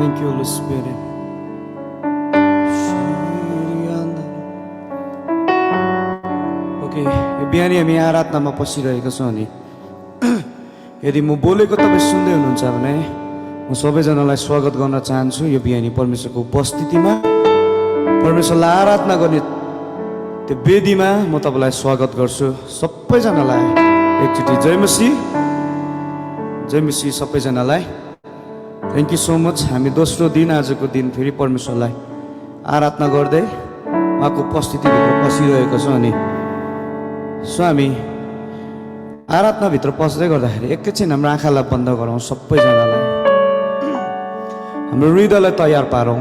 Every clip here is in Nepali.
Thank you, Holy Spirit. Okay, यो बिहानी हामी आराधनामा पसिरहेका छौँ अनि यदि म बोलेको तपाईँ सुन्दै हुनुहुन्छ भने म सबैजनालाई स्वागत गर्न चाहन्छु यो बिहानी परमेश्वरको उपस्थितिमा परमेश्वरलाई आराधना गर्ने त्यो वेदीमा म तपाईलाई स्वागत गर्छु सबैजनालाई एकचोटि जय मसीह सबैजनालाई थ्याङ्क यू सो मच हामी दोस्रो दिन आजको दिन फेरि परमेश्वरलाई आराधना गर्दै उहाँको उपस्थितिभित्र पसिरहेको छौँ अनि हामी आराधनाभित्र पस्दै गर्दाखेरि एकैछिन हाम्रो आँखालाई बन्द गरौँ सबैजनालाई हाम्रो हृदयलाई तयार पारौँ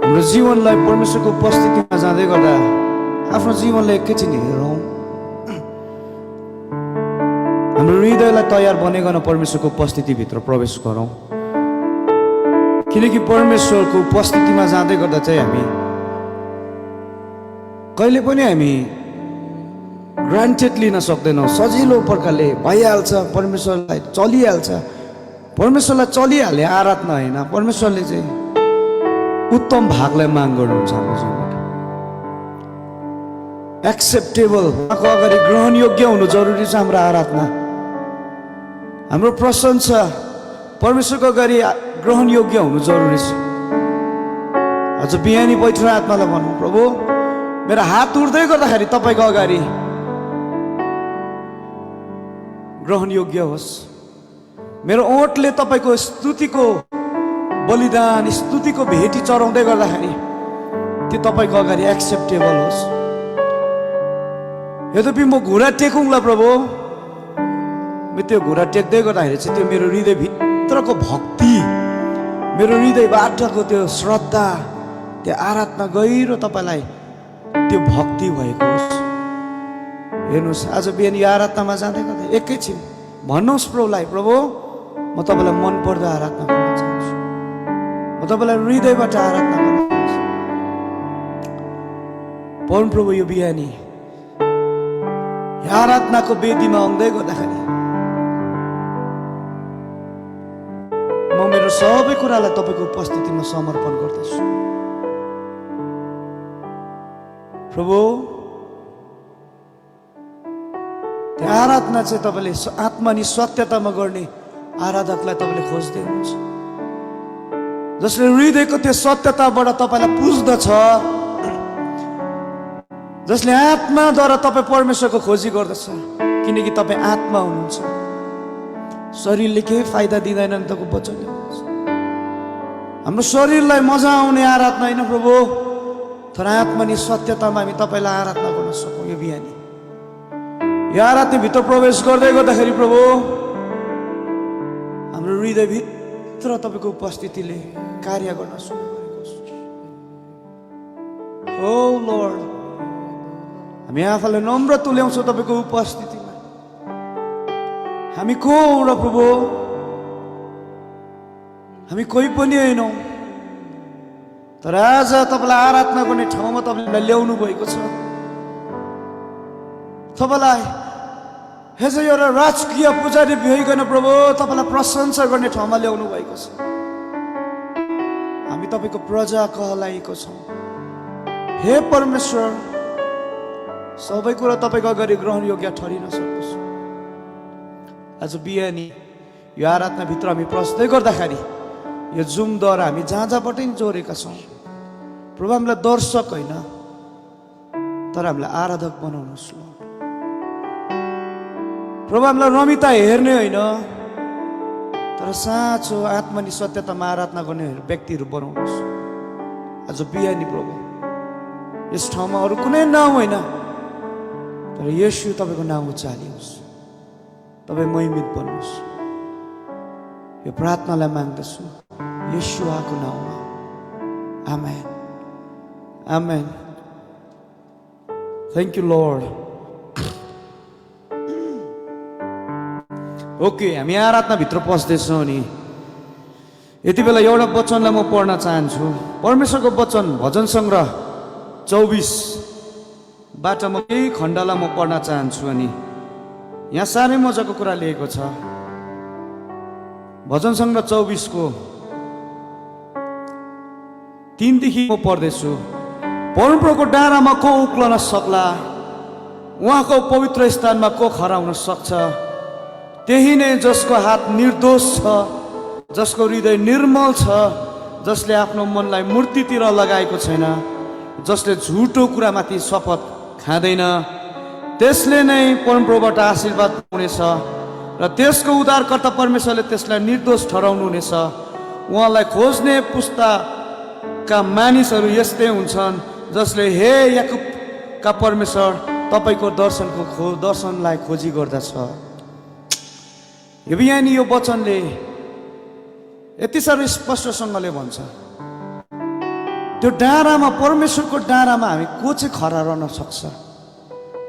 हाम्रो जीवनलाई परमेश्वरको उपस्थितिमा जाँदै गर्दा आफ्नो जीवनलाई एकैछिन हेरौँ हाम्रो हृदयलाई तयार बनिकन परमेश्वरको उपस्थितिभित्र प्रवेश गरौँ किनकि परमेश्वरको उपस्थितिमा जाँदै गर्दा चाहिँ हामी कहिले पनि हामी ग्रान्टेड लिन सक्दैनौँ सजिलो प्रकारले भइहाल्छ परमेश्वरलाई चलिहाले आराधना होइन परमेश्वरले चाहिँ उत्तम भागलाई माग गर्नुहुन्छ हाम्रो जीवनमा एक्सेप्टेबल उहाँको अगाडि ग्रहण योग्य हुनु जरुरी छ हाम्रो आराधना हाम्रो प्रशंसा परमेश्वरको अगाडि ग्रहण योग्य हुनु जरुरी छ आज बिहानी बैठेर आत्मालाई भनौँ प्रभु मेरो हात उठ्दै गर्दाखेरि तपाईँको अगाडि ग्रहण योग्य होस् मेरो ओठले तपाईँको स्तुतिको बलिदान स्तुतिको भेटी चढाउँदै गर्दाखेरि त्यो तपाईँको अगाडि एक्सेप्टेबल होस् यद्यपि म घुँडा टेकौँला प्रभु म त्यो घुँडा टेक्दै गर्दाखेरि चाहिँ त्यो मेरो हृदयभित्रको भक्ति मेरो हृदयबाटको त्यो श्रद्धा त्यो आराधना गहिरो तपाईँलाई त्यो भक्ति भएको होस् हेर्नुहोस् आज बिहान यो आराधनामा जाँदै गर्दा एकैछिन भन्नुहोस् प्रभुलाई प्रभु म तपाईँलाई मन पर्दा आराधना गर्न चाहन्छु म तपाईँलाई हृदयबाट आराधना गर्न चाहन्छु परम प्रभु यो बिहानी आराधनाको वेदीमा आउँदै गर्दाखेरि म मेरो सबै कुरालाई तपाईँको उपस्थितिमा समर्पण गर्दछु प्रभु त्यो आराधना चाहिँ तपाईँले आत्मा नि सत्यतामा गर्ने आराधकलाई तपाईँले खोज्दै हुनुहुन्छ जसले हृदयको त्यो सत्यताबाट तपाईँलाई पुज्दछ जसले आत्माद्वारा तपाईँ परमेश्वरको खोजी गर्दछ किनकि तपाईँ आत्मा हुनुहुन्छ शरीरले केही फाइदा दिँदैन नि तपाईँको वचनले हुनुहुन्छ हाम्रो शरीरलाई मजा आउने आराधना होइन प्रभु तर आत्मा नि सत्यतामा हामी तपाईँलाई आराधना गर्न सकौँ यो बिहानी यो आराधनाभित्र प्रवेश गर्दै गर्दाखेरि प्रभु हाम्रो हृदयभित्र तपाईँको उपस्थितिले कार्य गर्न सुरु गरेको छ ओ लर्ड हामी आफूलाई नम्र तुल्याउँछौँ तपाईँको उपस्थितिमा हामी को हौँ र प्रभु हामी कोही पनि होइनौँ तर आज तपाईँलाई आराधना गर्ने ठाउँमा तपाईँलाई ल्याउनु भएको छ तपाईँलाई हेज एउटा राजकीय पुजारी भइकन प्रभु तपाईँलाई प्रशंसा गर्ने ठाउँमा ल्याउनु भएको छ हामी तपाईँको प्रजा कहलाएको छौँ हे परमेश्वर सबै कुरा तपाईँको अगाडि ग्रहण योग्य ठहरिन सक्दछ आज बिहानी यो आराधनाभित्र हामी प्रस्दै गर्दाखेरि यो जुमद्वारा हामी जहाँ जहाँबाट नि जोडेका छौँ प्रभु हामीलाई दर्शक होइन तर हामीलाई आराधक बनाउनुहोस् प्रभु हामीलाई रमिता हेर्ने होइन तर साँचो आत्मा नि सत्यतामा आराधना गर्ने व्यक्तिहरू बनाउनुहोस् आज बिहानी प्रभु यस ठाउँमा अरू कुनै नाउँ होइन तर येशू तपाईँको नाउँ उचालियोस् तपाईँ महिमित बन्नुहोस् यो प्रार्थनालाई माग्दछु येशूको नाउँमा आमेन आमेन थ्याङ्क यू लर्ड ओके हामी आराधनाभित्र पस्दैछौँ नि यति बेला एउटा वचनलाई म पढ्न चाहन्छु परमेश्वरको वचन भजन सङ्ग्रह 24 बाट म केही खण्डलाई म पढ्न चाहन्छु अनि यहाँ साह्रै मजाको कुरा लेखेको छ भजन सङ्ग्रह 24 को 3 देखि म पढ्दैछु। परमप्रभुको डाँडामा को उक्लन सक्ला, उहाँको पवित्र स्थानमा को खरा हुन सक्छ। त्यही नै जसको हात निर्दोष छ, जसको हृदय निर्मल छ, जसले आफ्नो मनलाई मूर्तितिर लगाएको छैन, जसले झुटो कुरामाथि शपथ खाँदैन, त्यसले नै परमप्रभुबाट आशीर्वाद पाउनेछ र त्यसको उद्धारकर्ता परमेश्वरले त्यसलाई निर्दोष ठहराउनु हुनेछ। उहाँलाई खोज्ने पुस्ताका मानिसहरू यस्तै हुन्छन्, जसले हे याकुबका परमेश्वर तपाईँको दर्शनलाई खोजी गर्दछ। यहाँनिर यो वचनले यति साह्रो स्पष्टसँगले भन्छ, त्यो डाँडामा, परमेश्वरको डाँडामा हामी को चाहिँ खरा रहन सक्छ,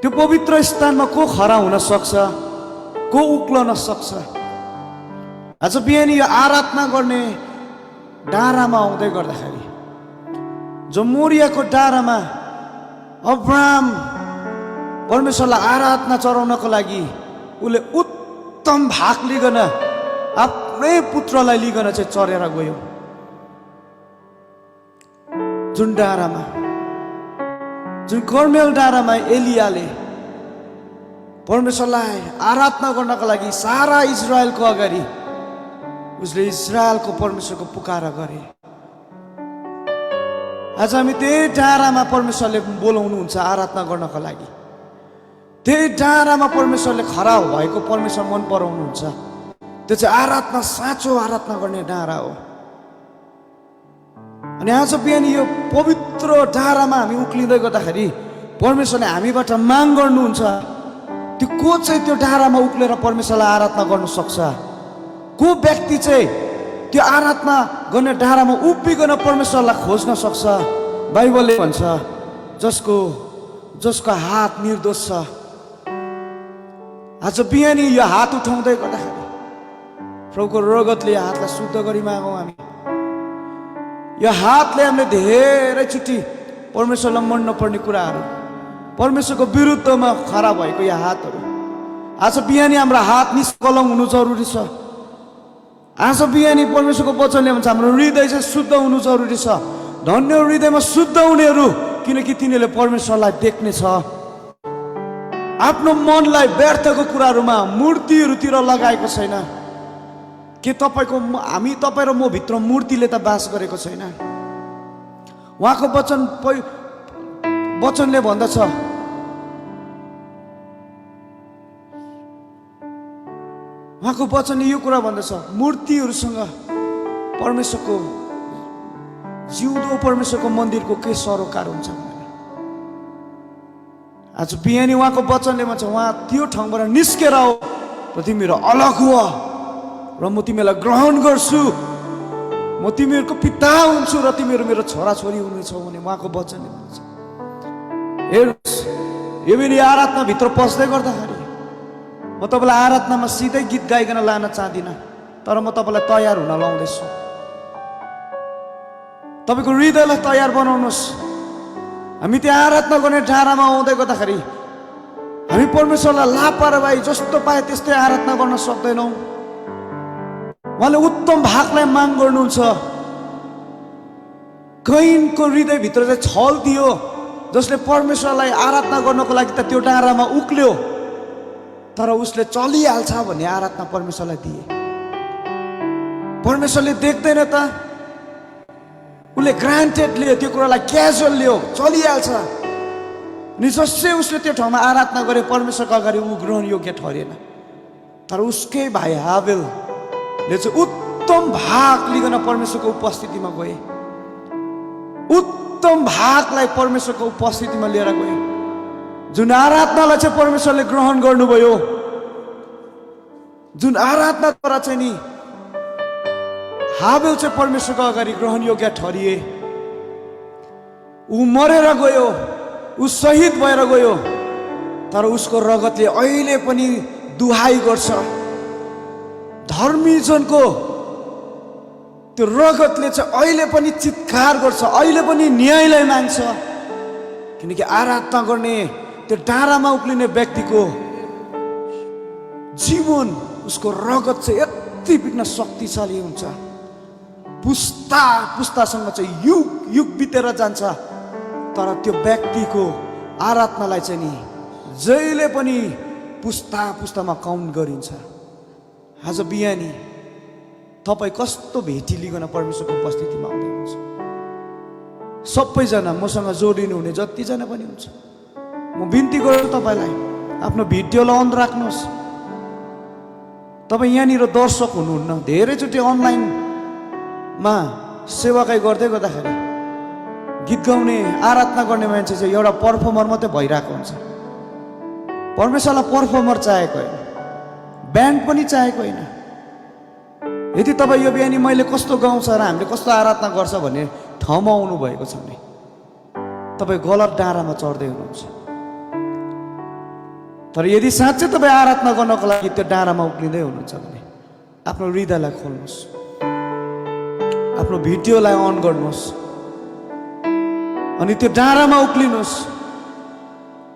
त्यो पवित्र स्थानमा को खरा हुन सक्छ, को उक्लन सक्छ। आज बिहान यो आराधना गर्ने डाँडामा आउँदै गर्दाखेरि, जो मोरियाको डाँडामा अब्राहम परमेश्वरलाई आराधना चढाउनको लागि उसले उत्तम भाग लिगन आफ्नै पुत्रलाई लिगन चाहिँ चढेर गयो। जुन डाँडामा, जुन कर्मेल डाँडामा एलियाले परमेश्वरलाई आराधना गर्नको लागि सारा इजरायलको अगाडि उसले इजरायलको परमेश्वरको पुकारा गरे। आज हामी त्यही डाँडामा परमेश्वरले बोलाउनुहुन्छ आराधना गर्नको लागि। त्यही डाँडामा परमेश्वरले खरा भएको परमेश्वर मन पराउनुहुन्छ। त्यो चाहिँ आराधना, साँचो आराधना गर्ने डाँडा हो। अनि आज बिहान यो पवित्र डाँडामा हामी उक्लिँदै गर्दाखेरि परमेश्वरले हामीबाट माग गर्नुहुन्छ, त्यो को चाहिँ त्यो डाँडामा उक्लेर परमेश्वरलाई आराधना गर्न सक्छ, को व्यक्ति चाहिँ त्यो आराधना गर्ने डाँडामा उभिकन परमेश्वरलाई खोज्न सक्छ। बाइबलले भन्छ, जसको हात निर्दोष छ। आज बिहानी यो हात उठाउँदै गर्दाखेरि प्रभुको रगतले यो हातलाई शुद्ध गरी मागौँ। हामी यो हातले हामीले धेरैचोटि परमेश्वरलाई मन नपर्ने कुराहरू, परमेश्वरको विरुद्धमा खरा भएको यो हातहरू, आज बिहानी हाम्रो हात निष्कलङ्क हुनु जरुरी छ। आज बिहानी परमेश्वरको वचनले भन्छ हाम्रो हृदय चाहिँ शुद्ध हुनु जरुरी छ। धन्य हृदयमा शुद्ध हुनेहरू, किनकि तिनीहरूले परमेश्वरलाई देख्नेछ। आफ्नो मनलाई व्यर्थको कुराहरूमा, मूर्तिहरूतिर लगाएको छैन। के तपाईँ र म भित्र मूर्तिले त बास गरेको छैन। उहाँको वचनले भन्दछ, उहाँको वचनले यो कुरा भन्दछ, मूर्तिहरूसँग परमेश्वरको, जिउँदो परमेश्वरको मन्दिरको के सरोकार हुन्छ। आज बिहानी उहाँको वचनले भन्छ, उहाँ त्यो ठाउँबाट निस्केर आऊ र तिमीहरू अलग हो र म तिमीलाई ग्रहण गर्छु, म तिमीहरूको पिता हुन्छु र तिमीहरू मेरो छोराछोरी हुनेछौ भने उहाँको वचनले भन्छ। हेर्नुहोस्, यो बेला आराधनाभित्र पस्दै गर्दाखेरि म तपाईँलाई आराधनामा सिधै गीत गाइकन लान चाहदिनँ, तर म तपाईँलाई तयार हुन लाउँदैछु। तपाईँको हृदयलाई तयार बनाउनुहोस्। हामी त्यहाँ आराधना गर्ने डाँडामा आउँदै गर्दाखेरि हामी परमेश्वरलाई लापरवाही जस्तो पाए त्यस्तै आराधना गर्न सक्दैनौँ। उहाँले उत्तम भागलाई माग गर्नुहुन्छ। कैनको हृदयभित्र चाहिँ छल दियो, जसले परमेश्वरलाई आराधना गर्नको लागि त त्यो डाँडामा उक्ल्यो, तर उसले चलिहाल्छ भन्ने आराधना परमेश्वरलाई दिए। परमेश्वरले देख्दैन त, उसले ग्रान्टेड लियो, त्यो कुरालाई क्याजुअल लियो, चलिहाल्छ। अनि जसै उसले त्यो ठाउँमा आराधना गरे परमेश्वरको अगाडि ऊ ग्रहण योग्य ठहरेन। तर उसकै भाइ हाबेलले चाहिँ उत्तम भाग लिकन परमेश्वरको उपस्थितिमा गए, उत्तम भागलाई परमेश्वरको उपस्थितिमा लिएर गए। जुन आराधनालाई चाहिँ परमेश्वरले ग्रहण गर्नुभयो, जुन आराधनाद्वारा चाहिँ नि हाबेल चाहिँ परमेश्वरको अगाडि ग्रहण योग्य ठहरिए। ऊ मरेर गयो, ऊ शहीद भएर गयो, तर उसको रगतले अहिले पनि दुहाई गर्छ। धर्मीजनको त्यो रगतले चाहिँ अहिले पनि चित्कार गर्छ, अहिले पनि न्यायलाई माग्छ। किनकि आराधना गर्ने त्यो डाँडामा उक्लिने व्यक्तिको जीवन, उसको रगत चाहिँ यति बिघ्न शक्तिशाली हुन्छ, पुस्ता पुस्तासँग चाहिँ युग युग बितेर जान्छ, तर त्यो व्यक्तिको आराधनालाई चाहिँ नि जहिले पनि पुस्ता पुस्तामा काउन्ट गरिन्छ। आज बिहानी तपाईँ कस्तो भेटिलिकन परमेश्वरको उपस्थितिमा आउँदै हुनुहुन्छ? सबैजना मसँग जोडिनु हुने जतिजना पनि हुन्छ, म बिन्ती गर्छु तपाईँलाई आफ्नो भिडियोलाई अन राख्नुहोस्। तपाईँ यहाँनिर दर्शक हुनुहुन्न, धेरैचोटि अनलाइनमा सेवाकाई गर्दै गर्दाखेरि गीत गाउने आराधना गर्ने मान्छे चाहिँ एउटा पर्फर्मर मात्रै भइरहेको हुन्छ। परमेश्वरलाई पर्फर्मर चाहिएको होइन, ब्यान्ड पनि चाहिएको होइन। यदि तपाईँ यो बिहानी मैले कस्तो गाउँछ र हामीले कस्तो आराधना गर्छ भन्ने ठाउँमा आउनु भएको छ भने तपाईँ गलत डाँडामा चढ्दै हुनुहुन्छ। तर यदि साँच्चै तपाईँ आराधना गर्नको लागि त्यो डाँडामा उक्लिँदै हुनुहुन्छ भने आफ्नो हृदयलाई खोल्नुहोस्, आफ्नो भिडियोलाई अन गर्नुहोस् अनि त्यो डाँडामा उक्लिनुहोस्।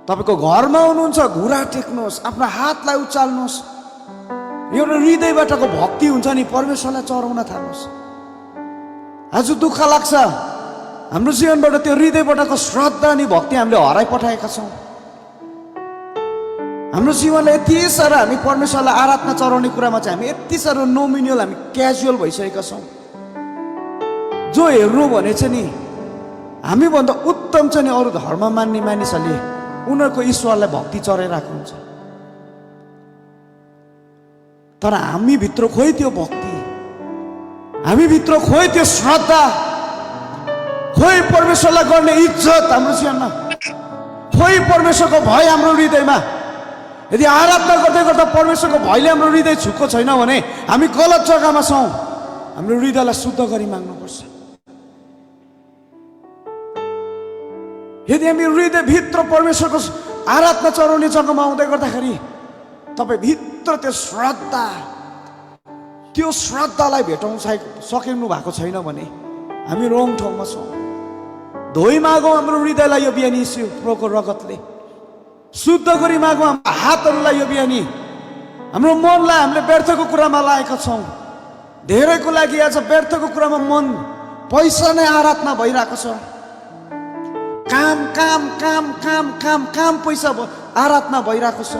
तपाईँको घरमा हुनुहुन्छ, घुँडा टेक्नुहोस्, आफ्नो हातलाई उचाल्नुहोस्। एउटा हृदयबाटको भक्ति हुन्छ नि, परमेश्वरलाई चढाउन थाल्नुहोस्। आज दुःख लाग्छ, हाम्रो जीवनबाट त्यो हृदयबाटको श्रद्धा अनि भक्ति हामीले हराइपठाएका छौँ। हाम्रो जीवनलाई यति साह्रो हामी परमेश्वरलाई आराधना चढाउने कुरामा चाहिँ हामी यति साह्रो नोमिनियल, हामी क्याजुअल भइसकेका छौँ। जो हेर्नु भने चाहिँ नि हामीभन्दा उत्तम चाहिँ नि अरू धर्म मान्ने मानिसहरूले उनीहरूको ईश्वरलाई भक्ति चढाइरहेको हुन्छ। तर हामीभित्र खोइ त्यो भक्ति, हामीभित्र खोइ त्यो श्रद्धा, खोइ परमेश्वरलाई गर्ने इज्जत हाम्रो जीवनमा, खोइ परमेश्वरको भय हाम्रो हृदयमा। यदि आराधना गर्दै गर्दा परमेश्वरको भयले हाम्रो हृदय छुएको छैन भने हामी गलत जग्गामा छौँ। हाम्रो हृदयलाई शुद्ध गरी माग्नुपर्छ। यदि हामी हृदयभित्र परमेश्वरको आराधना चढाउने जग्गामा आउँदै गर्दाखेरि तपाईँ भित्र त्यो श्रद्धालाई भेटाउन सकिनु भएको छैन भने हामी रङ ठाउँमा छौँ। धोइ मागौँ हाम्रो हृदयलाई यो बिहानी प्रभुको रगतले, शुद्ध गरी मागौँ हाम्रो हातहरूलाई यो बिहानी। हाम्रो मनलाई हामीले व्यर्थको कुरामा लागेका छौँ। धेरैको लागि आज व्यर्थको कुरामा मन, पैसा नै आराधना भइरहेको छ। काम काम काम काम काम काम पैसा आराधना भइरहेको छ।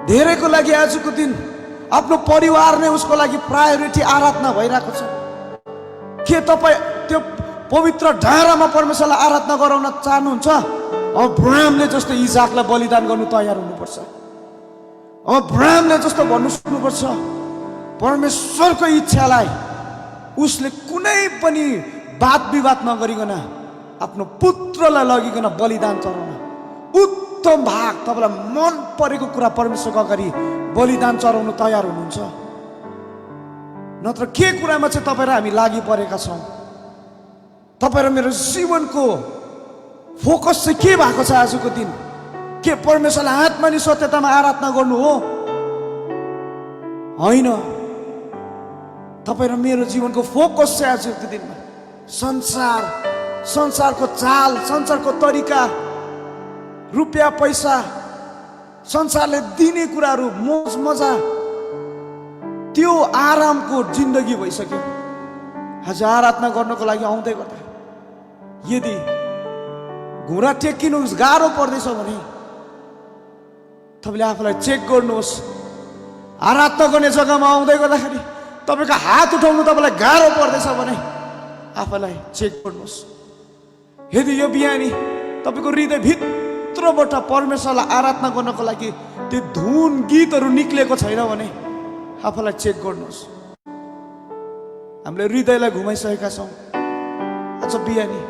धेरैको लागि आजको दिन आफ्नो परिवार नै उसको लागि प्रायोरिटी आराधना भइरहेको छ। के तपाईँ त्यो पवित्र डाँडामा परमेश्वरलाई आराधना गराउन चाहनुहुन्छ? अब्राहमले जस्तो इसाकलाई बलिदान गर्नु तयार हुनुपर्छ। अब्राहमले जस्तो भन्नु सक्नुपर्छ, परमेश्वरको इच्छालाई उसले कुनै पनि वाद विवाद नगरिकन आफ्नो पुत्रलाई लगिकन बलिदान चढाउन, उत्तम भाग तपाईँलाई मन परेको कुरा परमेश्वरको अगाडि बलिदान चढाउनु तयार हुनुहुन्छ? नत्र के कुरामा चाहिँ तपाईँ र हामी लागि परेका छौँ? तपाईँ र मेरो जीवनको फोकस चाहिँ के भएको छ आजको दिन? के परमेश्वरलाई आत्मा अनि सत्यतामा आराधना गर्नु हो? होइन। तपाईँ र मेरो जीवनको फोकस चाहिँ आजको दिनमा संसारको चाल, संसारको तरिका, रुपियाँ पैसा, संसारले दिने कुराहरू, मोज मजा, त्यो आरामको जिन्दगी भइसक्यो। आज आराधना गर्नको लागि आउँदै गर्दा यदि घुँडा टेकिनु गाह्रो पर्दैछ भने तपाईँले आफूलाई चेक गर्नुहोस्। आराधना गर्ने जग्गामा आउँदै गर्दाखेरि तपाईँको हात उठाउनु तपाईँलाई गाह्रो पर्दैछ भने आफूलाई चेक गर्नुहोस्। यदि यो बिहानी तपाईँको हृदयभित्रबाट परमेश्वरलाई आराधना गर्नको लागि त्यो धुन गीतहरू निक्लेको छैन भने आफूलाई चेक गर्नुहोस्। हामीले हृदयलाई घुमाइसकेका छौँ। आज बिहानी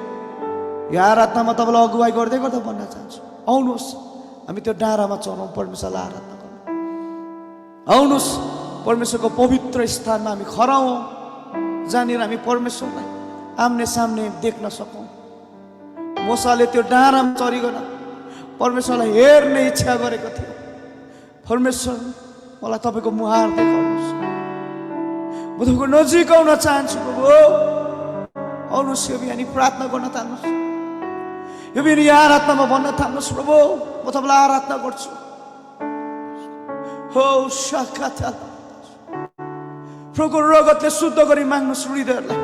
यो आराधनामा तपाईँलाई अगुवाई गर्दै गर्दा भन्न चाहन्छु, आउनुहोस् हामी त्यो डाँडामा चढौँ परमेश्वरलाई आराधना गर्नु। आउनुहोस् परमेश्वरको पवित्र स्थानमा हामी खडा हौँ, जहाँनिर हामी परमेश्वरलाई आम्ने सामने देख्न सकौँ। मूसाले त्यो डाँडामा चढिकन परमेश्वरलाई हेर्ने इच्छा गरेको थियो। परमेश्वर मलाई तपाईँको मुहार देखाउनुहोस्, म तपाईँको नजिक आउन चाहन्छु प्रभु। आउनुहोस् यो बिहानी प्रार्थना गर्न थाल्नुहोस्। यो बिहानी आराधनामा भन्न थाल्नुहोस्, प्रभु म तपाईँलाई आराधना गर्छु। हो शाखा प्रभुको रगतले शुद्ध गरी माग्नुहोस् हृदयहरूलाई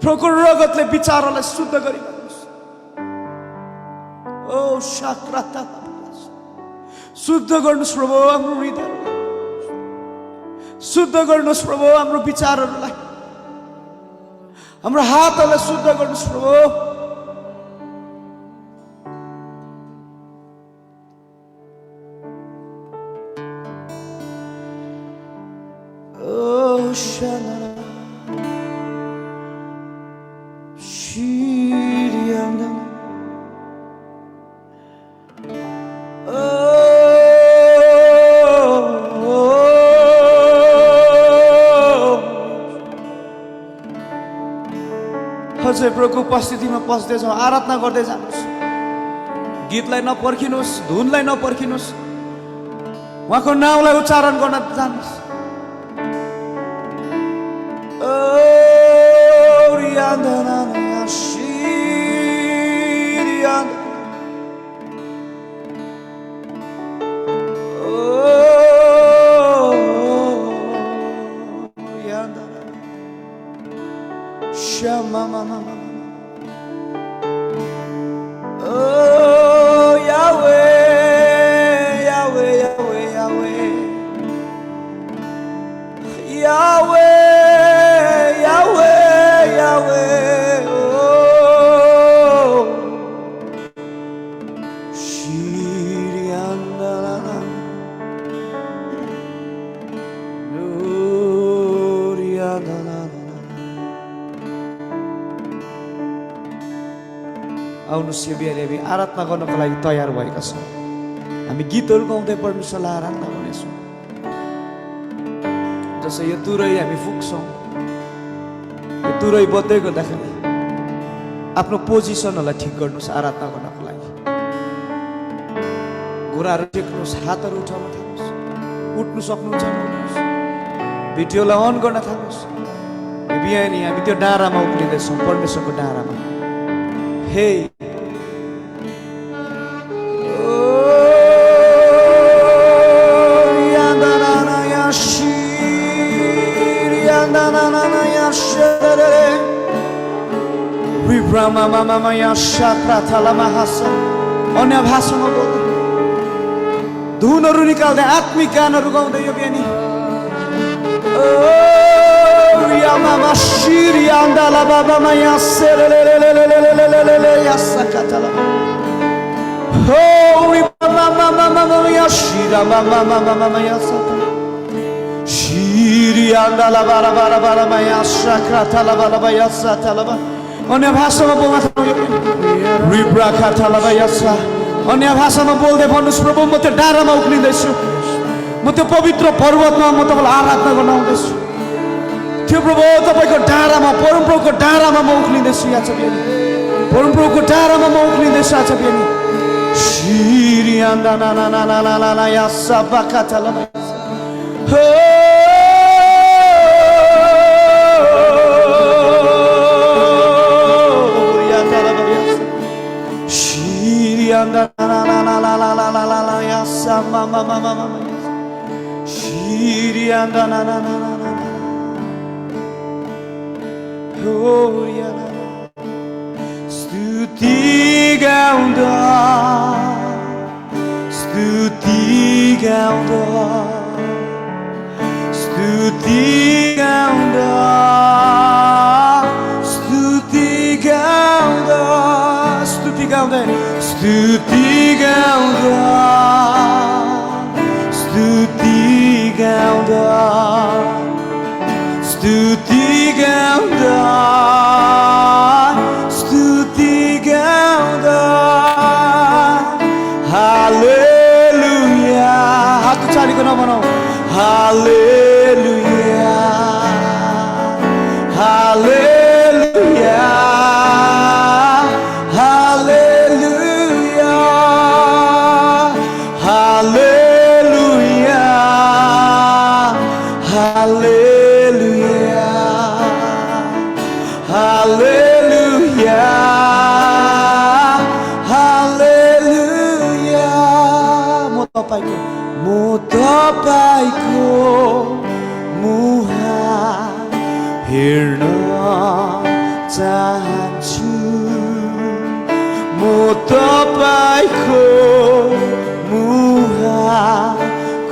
प्रभुको रगतले विचारहरूलाई शुद्ध गरी माग्नुहोस् ओ शाक्राता शुद्ध गर्नुहोस् प्रभु हाम्रो हृदयहरूलाई शुद्ध गर्नुहोस् प्रभु हाम्रो विचारहरूलाई हाम्रो हातहरूलाई शुद्ध गर्नुहोस् प्रभु अझै प्रभुको उपस्थितिमा पस्दै जाउँ आराधना गर्दै जानुहोस् गीतलाई नपर्खिनुहोस् धुनलाई नपर्खिनुहोस् उहाँको नाउँलाई उच्चारण गर्न जानुहोस् आउनुहोस् यो बिहान आराधना गर्नको लागि तयार भएका छौँ हामी गीतहरू गाउँदै परमेश्वरलाई आराधना गर्नेछौँ जसै यो तुरै हामी फुक्छौँ यो तुरै बज्दै गर्दाखेरि आफ्नो पोजिसनहरूलाई ठिक गर्नुहोस् आराधना गर्नको लागि घुँडाहरू टेक्नुहोस् हातहरू उठाउन थाल्नुहोस् उठ्नु सक्नुहुन्छ उठ्नुहोस् भिडियोलाई अन गर्न थाल्नुहोस् यो बिहानी हामी त्यो डाँडामा उक्लिँदैछौँ परमेश्वरको डाँडामा हे अन्य भाषामा बोल्दै धुनहरू निकाल्दै आत्मिक गानहरू गाउँदै यो बिहानी अन्य भाषामा बोल्न अन्य भाषामा बोल्दै भन्नुहोस् प्रभु म त्यो डाँडामा उक्लिँदैछु म त्यो पवित्र पर्वतमा म तपाईँलाई आराधना गर्न आउँदैछु त्यो प्रभु तपाईँको डाँडामा परमप्रभुको डाँडामा म उक्लिँदैछु यहाँ छ बिहानी परमप्रभुको डाँडामा म उक्लिँदैछु आज बिहानी Stuti gaunda, stuti gaunda, stuti gaunda, stuti gaunda, stuti gaunda, stuti gaunda, stuti gaunda, stuti gaunda. Hallelujah. Hatu cari ko naman ako. Hallelujah. Hallelujah. Hallelujah. Hallelujah. Hallelujah. Hallelujah. Mo tapaiku हेर्न चाहन्छु म तपाईको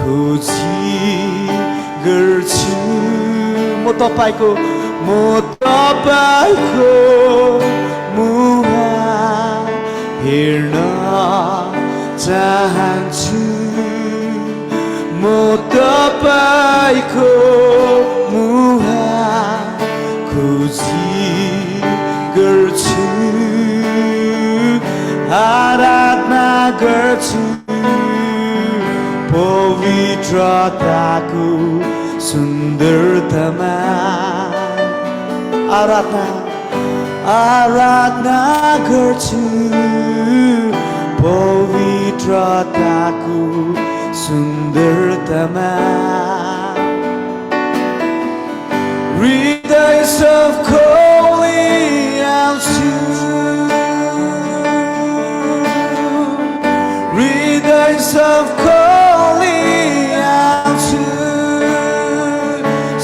खोजी गर्छु म तपाईको हेर्न चाहन्छु म तपाईको खोजी गर्छु आराधना गर्छु पवित्रताको सुन्दरतामा आराधना गर्छु पवित्रताको सुन्दरतामा हृदय सब खोली आउँछु हृदय सब खोली आउँछु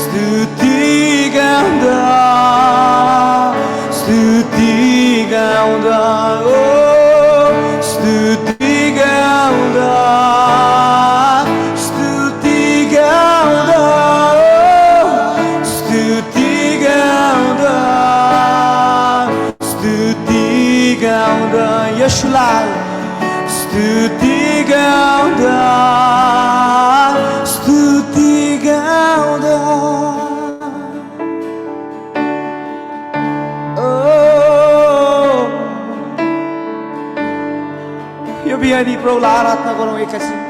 स्तुति गाउँदा ओ स्तुति गाउँदा यसुलाई स्तुति गाउँदा यो बिहानी प्रभुलाई आराधना गरौँ एकैछिन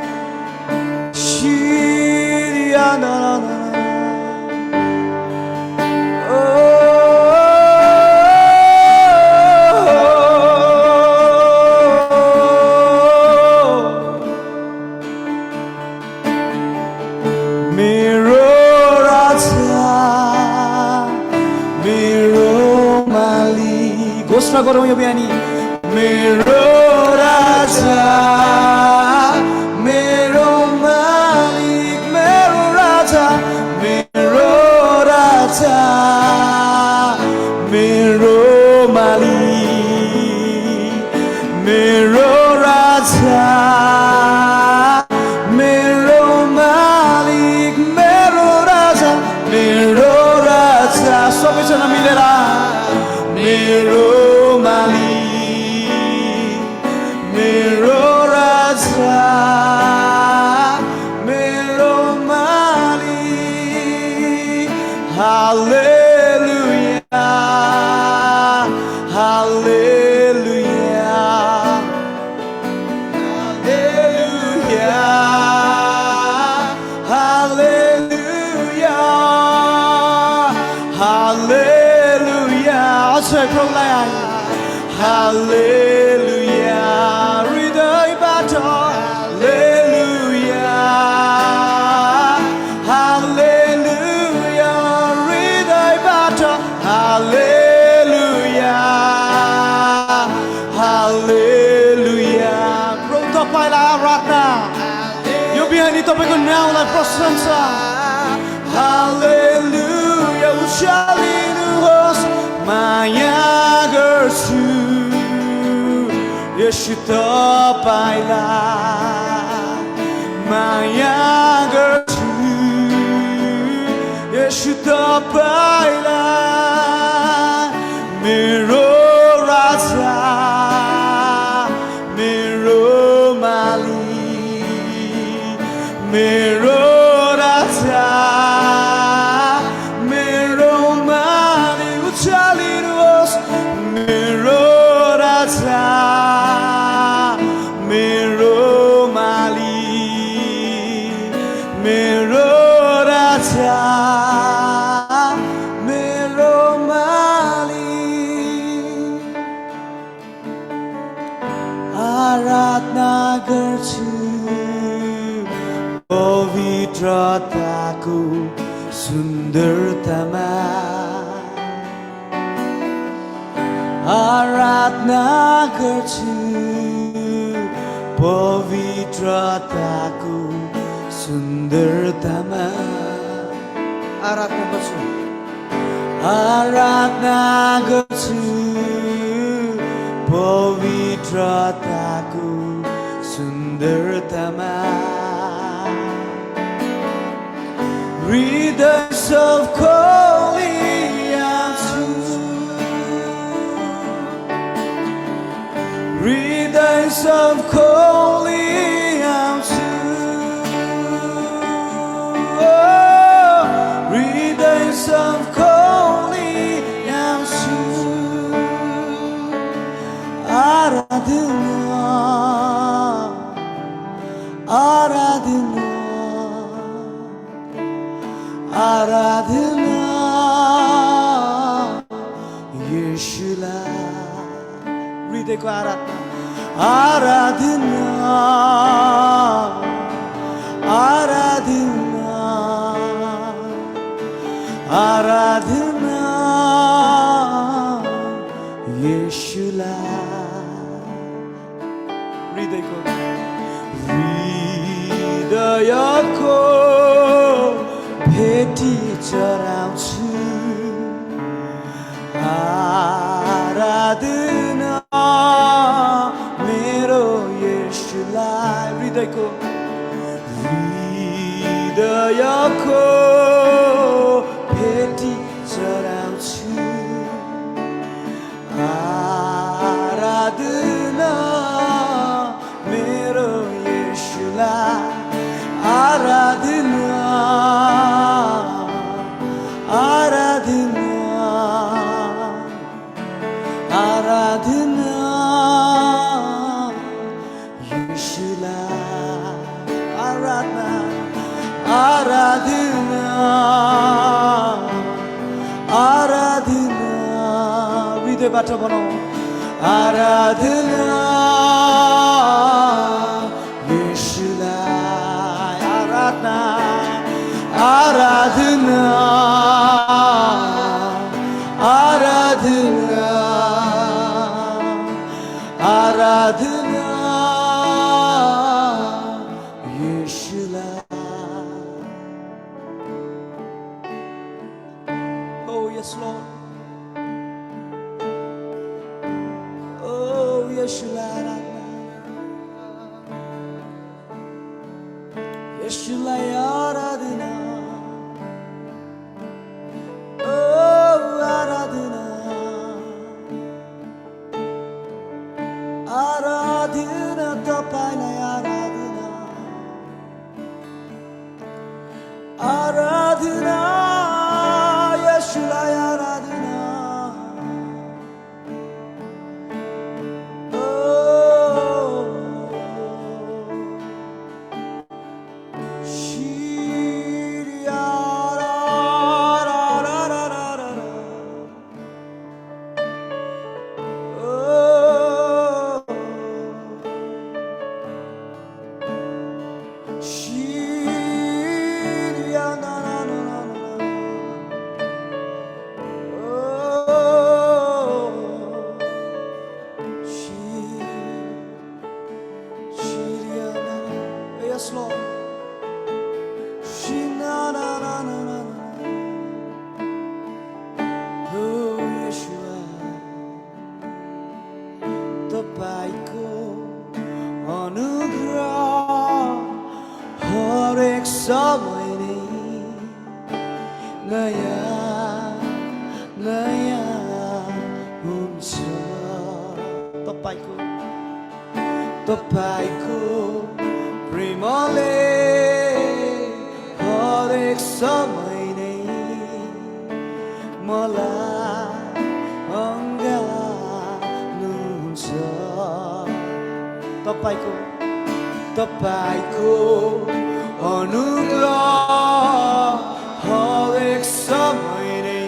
घोषणा गरौँ यो बिहानी मेरो राजा मेरो मालिक मेरो राजा मेरो राजा मेरो मालिक मेरो राजा मेरो मालिक मेरो राजा मेरो राजा सबैजना मिलेर मेरो Hallelujah, hृदयबाट Hallelujah, हृदयबाट Hallelujah, प्रभु तपाईलाई आराधना यो बिहानी तपाईको नामलाई प्रशंसा Hallelujah, उचालिनुहोस् माया गर्छु येशू तपाईलाई माया गर्छु येशू तपाईलाई मेरो राजा मेरो मालिक मेरो राजा मेरो मालिक उचालिनुहोस् मेरो राजा मेरो मालिक मेरो राजा मेरो मालिक आराधना गर्छु पवित्रताको सुन्दरतामा आराधना गर्छु पवित्रताको सुन्दरतामा आराधना गर्छु आराधना गर्छु पवित्रताको सुन्दरतामा हृदय सब खोली आउँछु हृदय सब खोली आउँछु हृदय सब खोली आउँछु आराधना आराधना आराधना येशूलाई हृदयको आराधना आराधना आराधना आराधना येशूलाई हृदयको हृदयको भेटी चढाउँछु आराधना मेरो येशूलाई हृदयको हृदयको भेटी चढाउँछु आराधना मेरो येशूलाई आराधना आराधना आराधना येशूलाई आराधना आराधना आराधना हृदयबाट बनाऊ आराधना येशूलाई आराधना आराधना आराधना आराधना येशूलाई Oh yes Lord Oh येशूलाई येशूलाई आराधना आराधना तपाईलाई आराधना आराधना येशूलाई आराधना Yes, Lord. Oh, Yeshua, तपाईको अनुग्रह हरेक समय नै नयाँ नयाँ हुन्छ तपाईको प्रेमले हरेक समय नै मलाई अँगाल्नुहुन्छ तपाईको अनुग्रह हरेक समय नै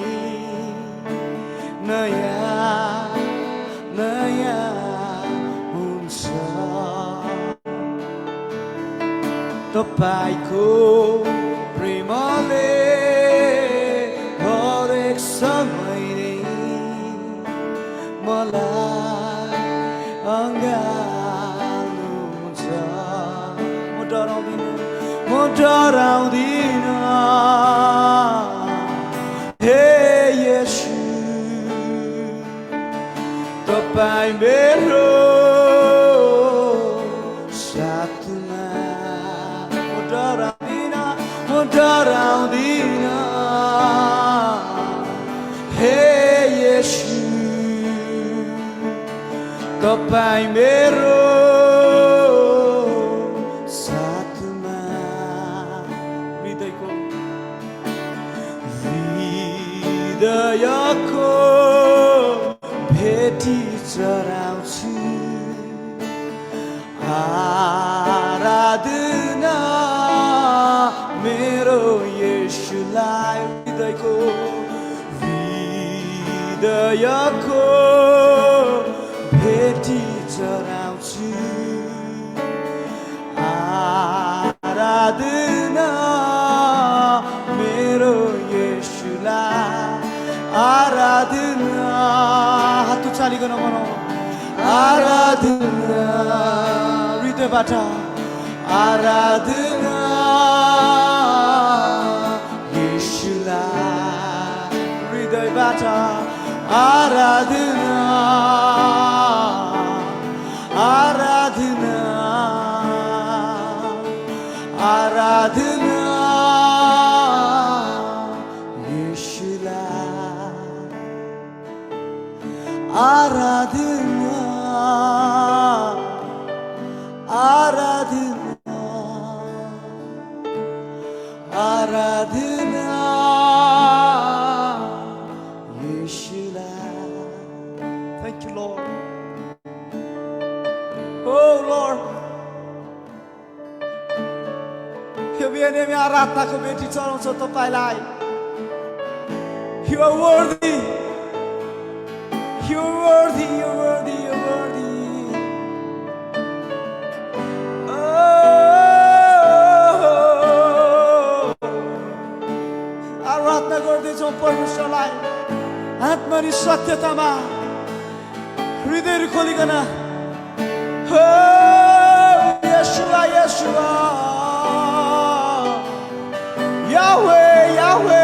नयाँ नयाँ हुन्छ तपाईको प्रेमले हरेक समय नै मलाई अँगाल्नुहुन्छ म डराउँदिन हे येशू मेरो साथमा म डराउँदिन हे येशू तपाईं मेरो साथमा हृदयको भेटी चढाउँछु आराधना मेरो येशूलाई हृदयको भेटी चढाउँछु आराधना मेरो येशूलाई आराधना हात उचालिकन भनौँ आराधना हृदयबाट आराधना येशूलाई हृदयबाट आराधना आराधना आराधना येशूलाई आराधना आराधना आराधना येशूलाई Thank you Lord Oh Lord यो बिहानै हामी आराधनाको भेटी चढाउँछौँ तपाईलाई You are worthy You are worthy You are worthy You are worthy आराधना गर्दैछौँ परमेश्वरलाई आत्मा र सत्यतामा हृदय खोलिकन हो येशूआ येशूआ याह्वे याह्वे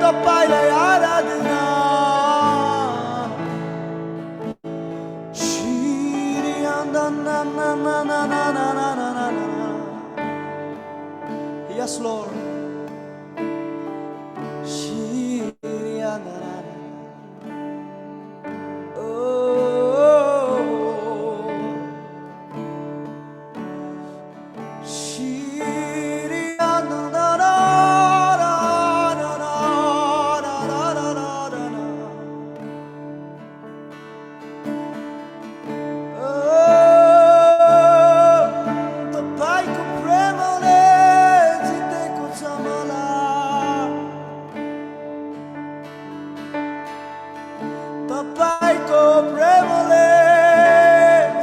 तपाईलाई आराधना Yes Lord तपाईँको प्रेमले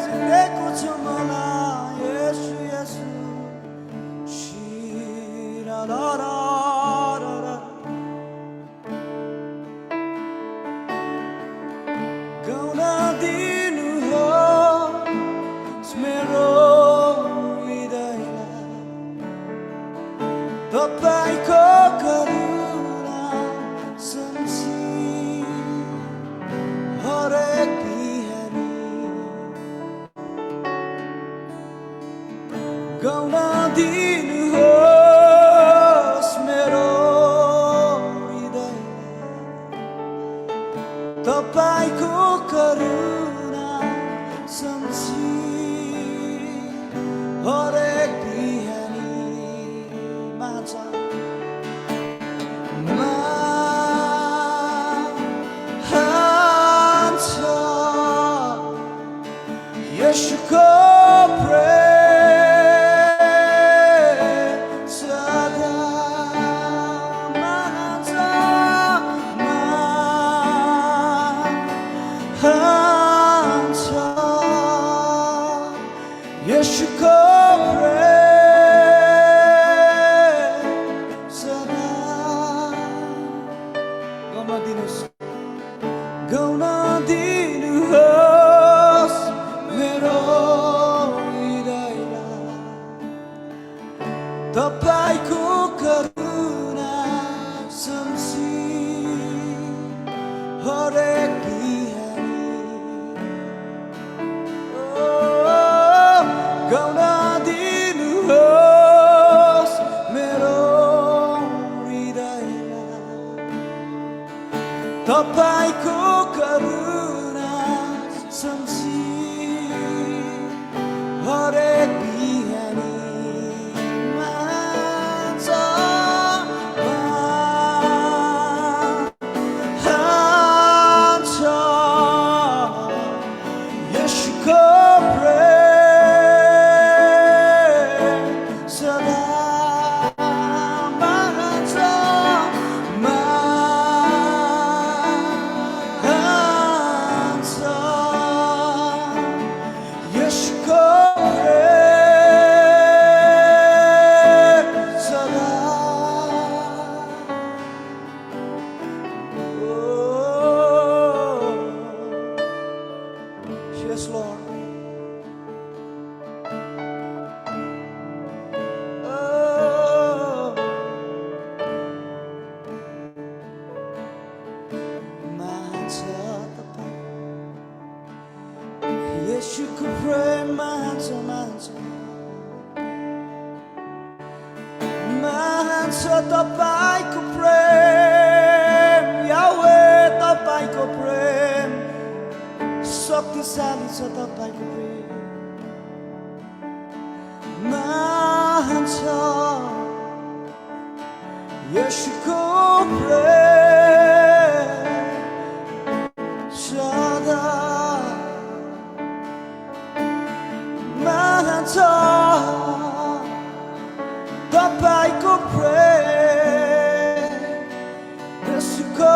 जितेको छ मलाई येशू येशू शिरारारारा गाउन दिनुहोस् मेरो हृदयलाई तपाईँको करुणा हरेक बिहानी गाउन दिनुहोस् मेरो हृदयलाई तपाईँको करुणा सम्झी हरेक बिहानी माझ येशूको प्रेम सदा माझमा हान्छ येशूको प्रेम सदा गाउन दिनुहोस् गाउन दिनुहोस् मेरो हृदयलाई तपाईँको करुणा सम्झी हरेक बिहानी तपाईँको करुणा सम्झी हरेक बिहानी मान्छ यसुको प्रेम सदा Yes, Lord. Oh, manja Tapai, Yesuku prem manja manja, manja Tapai ku prem, Yahweh Tapai ku prem. शक्तिशाली छ तपाईको प्रेम महान छ यसुको प्रेम सदा महान छ तपाईको प्रेम यसुको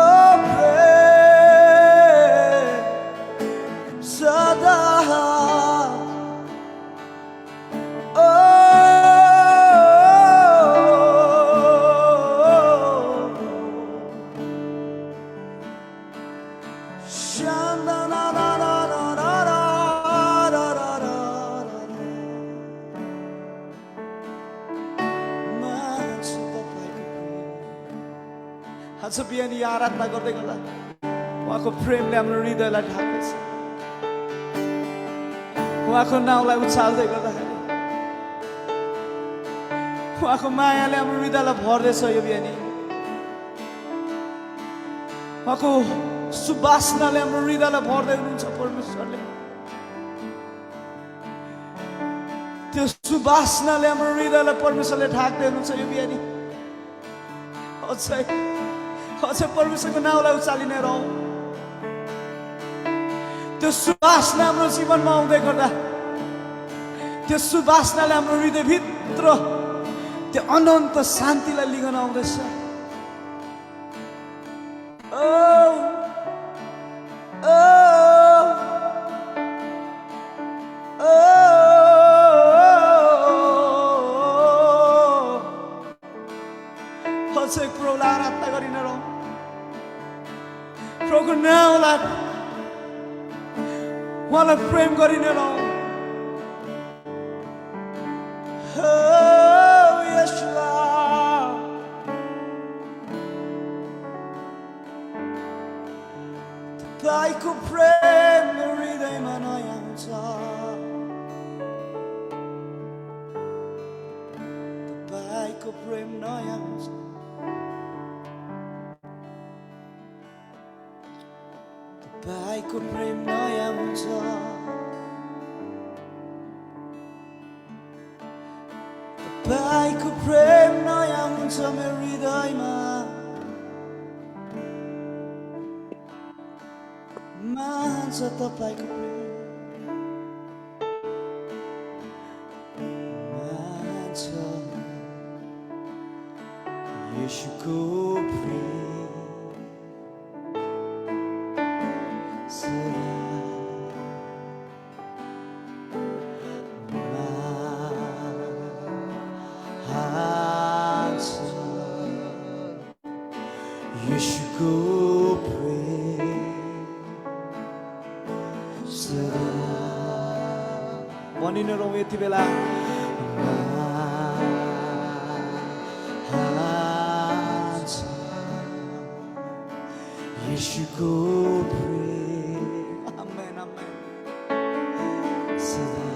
आज बिहान यो आराधना गर्दै गर्दा उहाँको प्रेमले हाम्रो हृदयलाई ढाक्दैछ उहाँको नाउँलाई उचाल्दै गर्दाखेरि उहाँको मायाले हाम्रो हृदयलाई भर्दैछ यो बिहानी उहाँको सुवासनाले हाम्रो हृदयलाई भर्दै हुनुहुन्छ परमेश्वरले त्यो सुवासनाले हाम्रो हृदयलाई परमेश्वरले ढाक्दै हुनुहुन्छ यो बिहानी अझै परमेश्वरको नाउँलाई उचालिने रहौँ त्यो सुवासना हाम्रो जीवनमा आउँदै गर्दा त्यो सुवासनाले हाम्रो हृदयभित्र त्यो अनन्त शान्तिलाई लिन आउँदैछ अझै प्रभुलाई आराधना गरिने रहौँ प्रभुको नाउँलाई उहाँलाई प्रेम गरिने रहौँ तपाईँको प्रेम हृदयमा नयाँ हुन्छ तपाईँको प्रेम नयाँ हुन्छ तपाईँको प्रेम नयाँ हुन्छ तपाईँको प्रेम नयाँ हुन्छ मेरो हृदयमा महान छ तपाईँको प्रेम महान छ येशूको प्रेम येशूको प्रेम सदा भनिन रौँ यति बेला येशूको प्रेम आमेन आमेन सदा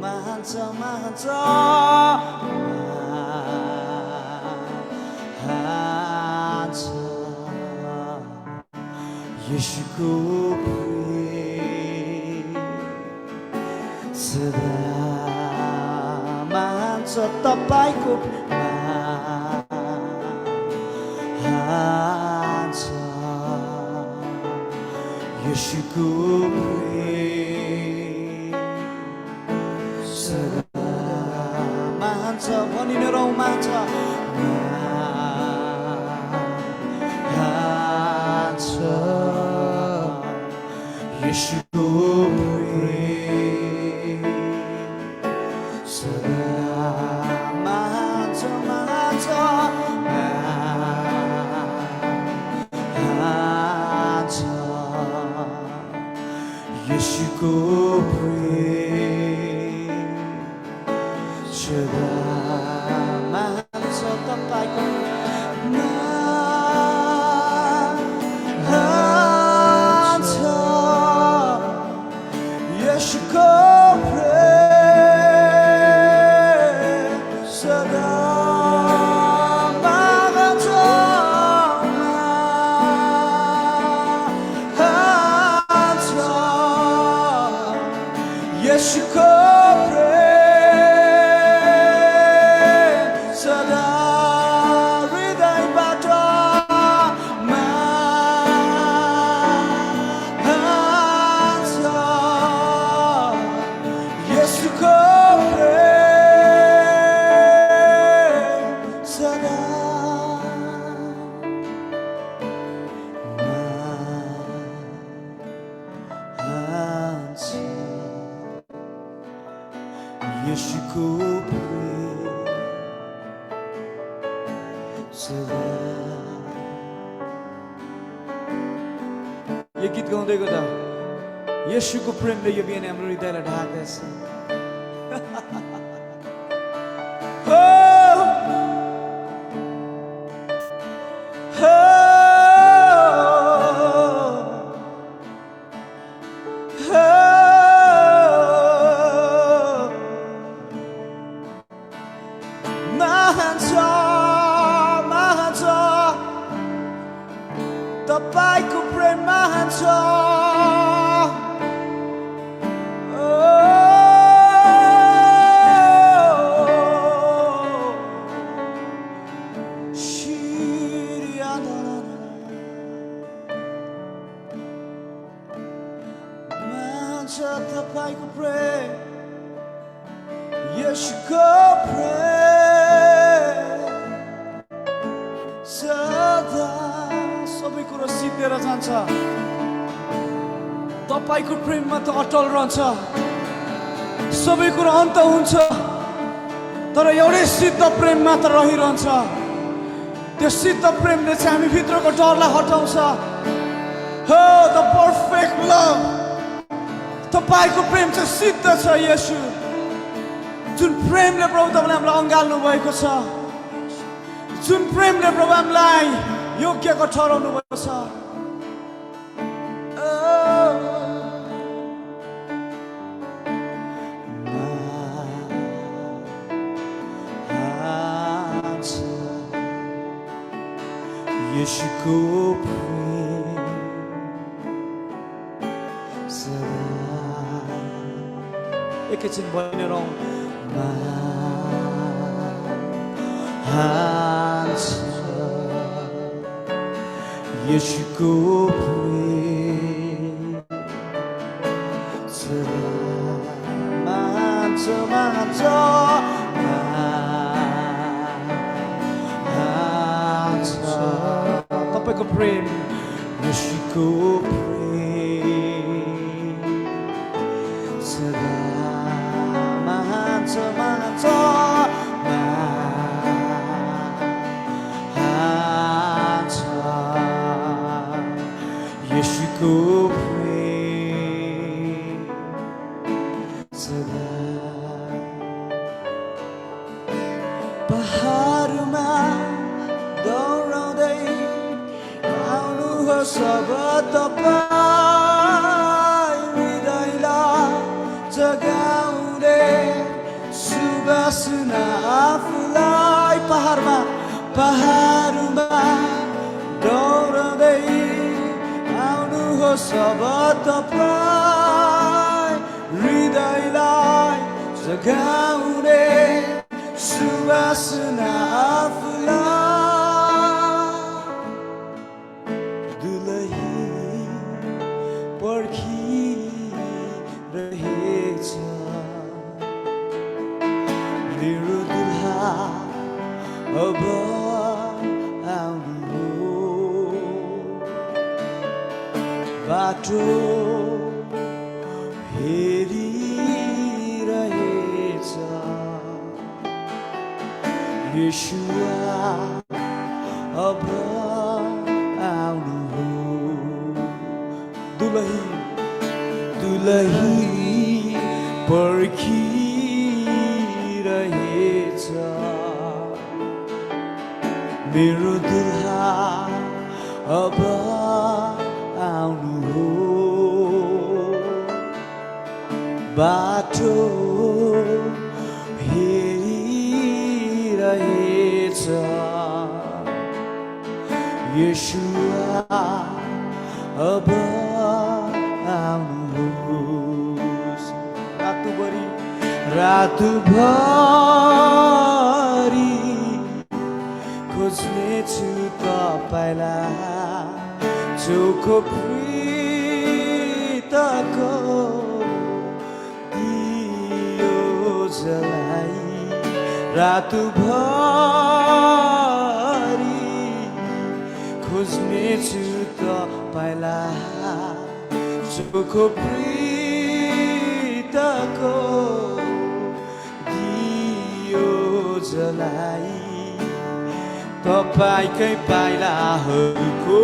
महान छ महान छ येशूको प्रेम सदा मान्छ तपाईको मान्छ येशूको प्रेम सदा मान्छ भनिने रौँ मान्छ येशूको प्रेम सदा मान्छ मान्छ मान्छ येशूको प्रेम सदा मान्छ तपाईको येशूको प्रेम सदा मान्छ मान्छ येशूको प्रेम सदा हृदयबाट येशूको प्रेम सदा मान्छ येशूको प्रेम सदा यो गीत गाउँदै गर्दा येशूको प्रेमले यो बिहान हाम्रो हृदयलाई ढाक्दैछ मान्छ तपाईको प्रेम मान्छ तपाईँको प्रेम येशूको प्रेम सदा सबै कुरो सिद्धिएर जान्छ तपाईँको प्रेममा त अटल रहन्छ सबै कुरो अन्त हुन्छ तर एउटै सिद्ध प्रेम मात्र रहिरहन्छ त्यो सिद्ध प्रेमले चाहिँ हामी भित्रको डरलाई हटाउँछ हो द पर्फेक्ट लभ तपाईको प्रेम चाहिँ सिद्ध छ येशू जुन प्रेमले प्रभु तपाईँले हामीलाई अँगाल्नु भएको छ जुन प्रेमले प्रभु हामीलाई योग्यको ठहराउनु भएको छ येशूको प्रेम सदा एकैछिन भनिने रौँ मान्छ येशूको प्रेम सदा मान्छ मान्छ तपाईँको प्रेम येशूको प्रेम सदा मान्छ मान्छ मान्छ येशूको प्रेम सदा पहाडमा दौडाउँदै सब तपाईँ हृदयलाई जगाउने सुवासना आफूलाई पहाडमा दौडाउँदै आउनु सब तपाईँ हृदयलाई जगाउने सुवासना आफूलाई दुलही पर्खिरहेछ मेरो दुल्हा अब आउनु हो बाटो हेरिरहेछ येशुआ अब आउनु हो दुलही पर्खिरहेछ मेरो दुल्हा अब आउनु हो बाटो हेरिरहेछ येशुआ अब आउनु हो रातभरि खोज्नेछु तपाईलाई चोखो प्रीतको दियो जलाई रातभरि खोज्नेछु तपाईलाई चोखो प्रीतको दियो जलाई तपाईकै पाइलाहरूको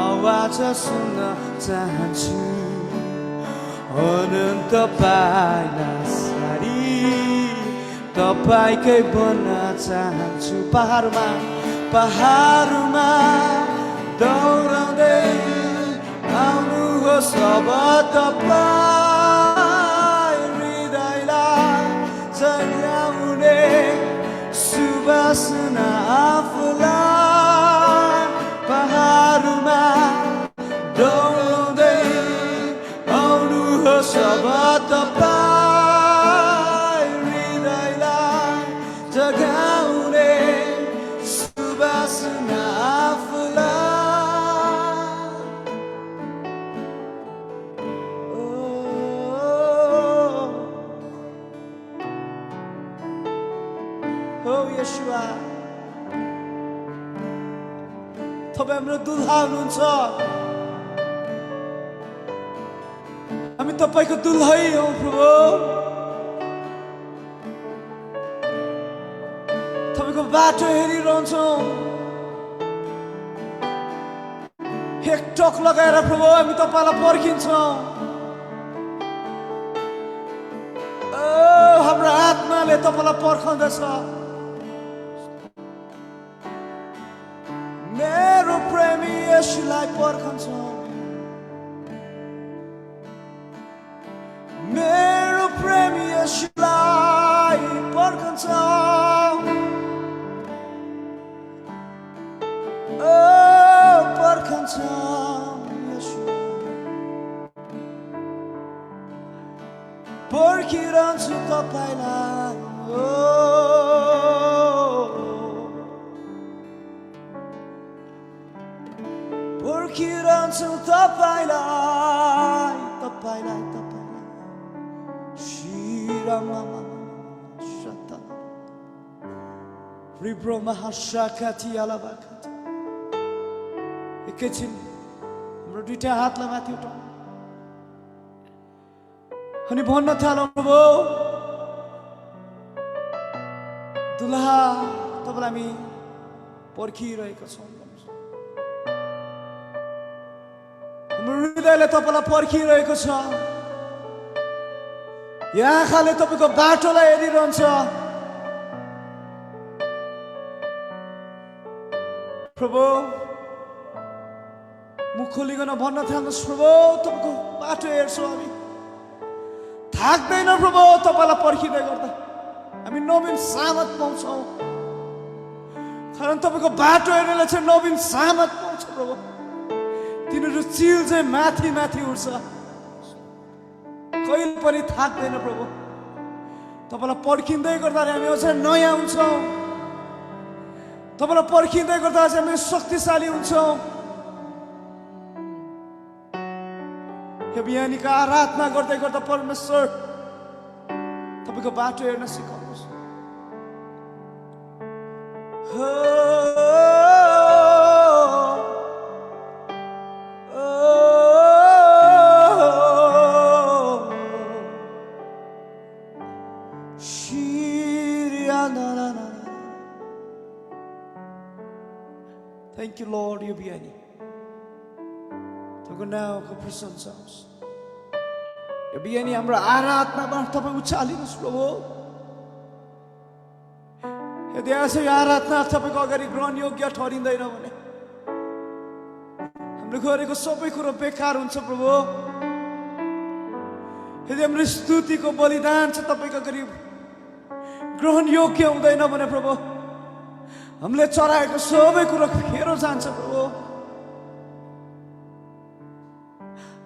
आवाज सुन्न चाहन्छु अनन्त पाइला सारी तपाईँकै बन्न चाहन्छु पहाडमा दौडाउँदै आउनुहोस् अब तपाईँ हृदयलाई जगाउने सुवासना आफूलाई पहाडमा दौडाउँदै आउनुहोस् अब तपाईँ हृदयलाई जगाउने सुवासना येशुआ तपाईँ हाम्रो दुल्हा हुनुहुन्छ हामी तपाईँको दुल्है हौ प्रभु तपाईँको बाटो हेरिरहन्छौँ एकटक लगाएर प्रभु हामी तपाईँलाई पर्खिन्छौँ हाम्रो आत्माले तपाईँलाई पर्खाउँदछ मेरो प्रेमी येशूलाई पर्खन्छ मेरो प्रेमी येशूलाई पर्खन्छ पर्खन्छ येशू पर्खिरहन्छु तपाईलाई पर्खिरहन्छु तपाईँलाई शिरमा शता रिब्रो महाशाखाती आलाबाखाती एकैछिन हाम्रो दुईटा हातलाई माथि उठाउँ अनि भन्न थालौँ प्रभु दुल्हा तपाईँलाई हामी पर्खिरहेका छौँ हाम्रो हृदयले तपाईँलाई पर्खिरहेको छ यो आँखाले तपाईँको बाटोलाई हेरिरहन्छ प्रभु मुख खोलिकन भन्न थाल्नुहोस् प्रभु तपाईँको बाटो हेर्छौँ हामी थाक्दैन प्रभु तपाईँलाई पर्खिँदै गर्दा हामी नवीन सामत पाउँछौँ कारण तपाईँको बाटो हेर्नेले चाहिँ नवीन सामत पाउँछ प्रभु तिनीहरू चिल चाहिँ माथि माथि उठ्छ, कहिले पनि थाक्दैन प्रभु। तपाईँलाई पर्खिँदै गर्दाखेरि हामी अझ नयाँ हुन्छौँ, तपाईँलाई पर्खिँदै गर्दा चाहिँ हामी शक्तिशाली हुन्छौँ। यो बिहानीको आराधना गर्दै गर्दा परमेश्वर तपाईँको बाटो हेर्न सिकाउनुहोस्। Thank you, Lord, यो बिहानी तपाईँको नाउँको प्रशंसा होस्। यो बिहानी हाम्रो आराधनामा तपाईँ उचालिनुहोस् प्रभु। यदि आज यो आराधना तपाईँको अगाडि ग्रहण योग्य ठहरिँदैन भने हामीले गरेको सबै कुरो बेकार हुन्छ प्रभु। यदि हाम्रो स्तुतिको बलिदान चाहिँ तपाईँको अगाडि ग्रहण योग्य हुँदैन भने प्रभु हामीले चढाएको सबै कुरो खेरो जान्छ प्रभु।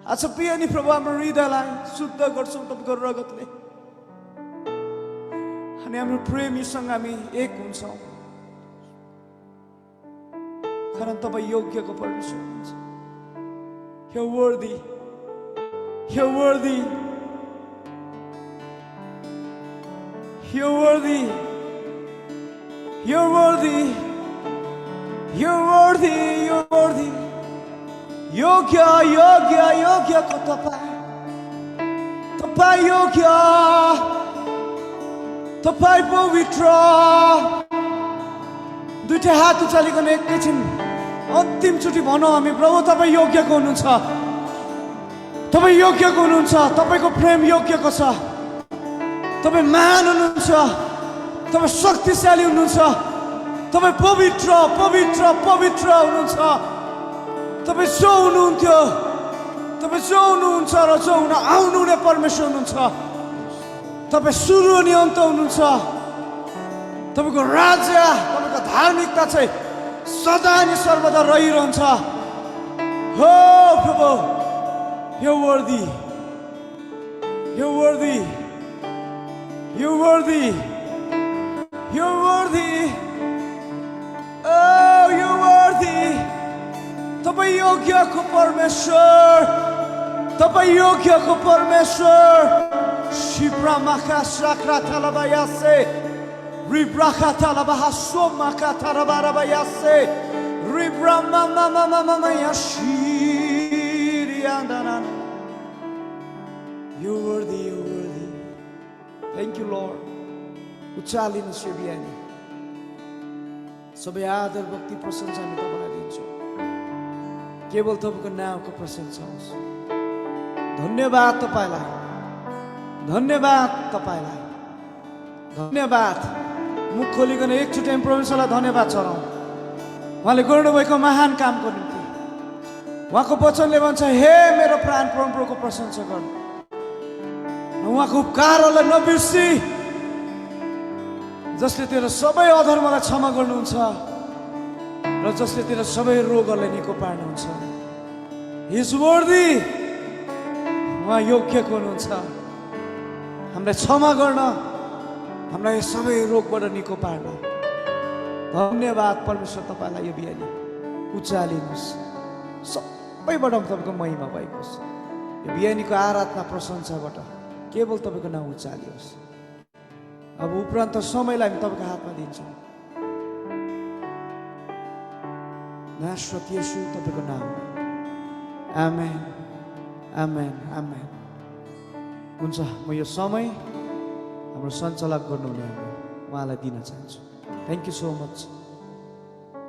आज बिहानी प्रभु हाम्रो हृदयलाई शुद्ध गर्छौँ तपाईँको रगतले, अनि हाम्रो प्रेमीसँग हामी एक हुन्छौँ, कारण तपाईँ योग्यको परमेश्वर हुनुहुन्छ। You're worthy, you're worthy, you're worthy, you're worthy, you're worthy, you're worthy. योग्य योग्य योग्य को तपाईँ योग्य, तपाईँ पवित्र। दुईटा हात उचालिकन एकैछिन अन्तिमचोटि भनौँ हामी, प्रभु तपाईँ योग्यको हुनुहुन्छ, तपाईँ योग्यको हुनुहुन्छ, तपाईँको प्रेम योग्यको छ, तपाईँ महान हुनुहुन्छ, तपाईँ शक्तिशाली हुनुहुन्छ, तपाईँ पवित्र पवित्र पवित्र हुनुहुन्छ। तपाईँ जो हुनुहुन्थ्यो, तपाईँ जो हुनुहुन्छ र जो हुन आउनुहुने परमेश्वर हुनुहुन्छ। तपाईँ सुरु अनि अन्त हुनुहुन्छ। तपाईँको राज्य, तपाईँको धार्मिकता चाहिँ सदा अनि सर्वदा रहिरहन्छ। हो प्रभु, you're worthy, you're worthy, you're worthy, you're worthy, oh you're worthy। तपाईँ योग्यको परमेश्वर, तपाईँ योग्यको परमेश्वर। शिप्रा माखा साक्रा थालाबायासे रिब्राखा थालाबाहासो माखा थाराबाराबायासे रिब्रा मामा मामा मामा याशिरियान्दाना। You're worthy, you're worthy. Thank you, Lord. उचालिनुहोस् यो बिहानी सबै आदर भक्ति प्रशंसा हामी तपाईँलाई दिन्छौँ। केवल तपाईँको नामको प्रशंसा होस्। धन्यवाद तपाईँलाई, धन्यवाद तपाईँलाई, धन्यवाद। मुख खोलिकन एकचोटि परमेश्वरलाई धन्यवाद चढाउँ उहाँले गर्नुभएको महान कामको निम्ति। उहाँको वचनले भन्छ, हे मेरो प्राण परमप्रभुको प्रशंसा गर्नु, उहाँको उपकारहरूलाई नबिर्सी, जसले तेरो सबै अधर्मलाई क्षमा गर्नुहुन्छ र जसले तेरो सबै रोगहरूलाई निको पार्नुहुन्छ। He is worthy, उहाँ योग्यको हुनुहुन्छ हामीलाई क्षमा गर्न, हामीलाई सबै रोगबाट निको पार्न। धन्यवाद परमेश्वर तपाईँलाई यो बिहानी उचालिनुहोस्, सबैबाट तपाईँको महिमा भएको होस्। यो बिहानीको आराधना प्रशंसाबाट केवल तपाईँको नाम उचालियोस्। अब उपरान्त समयलाई हामी तपाईँको हातमा दिन्छौँ। नासरत येशू तपाईँको नाम, आमेन आमेन आमेन। हुन्छ, म यो समय हाम्रो सञ्चालक गर्नुहुने उहाँलाई दिन चाहन्छु। Thank you so much.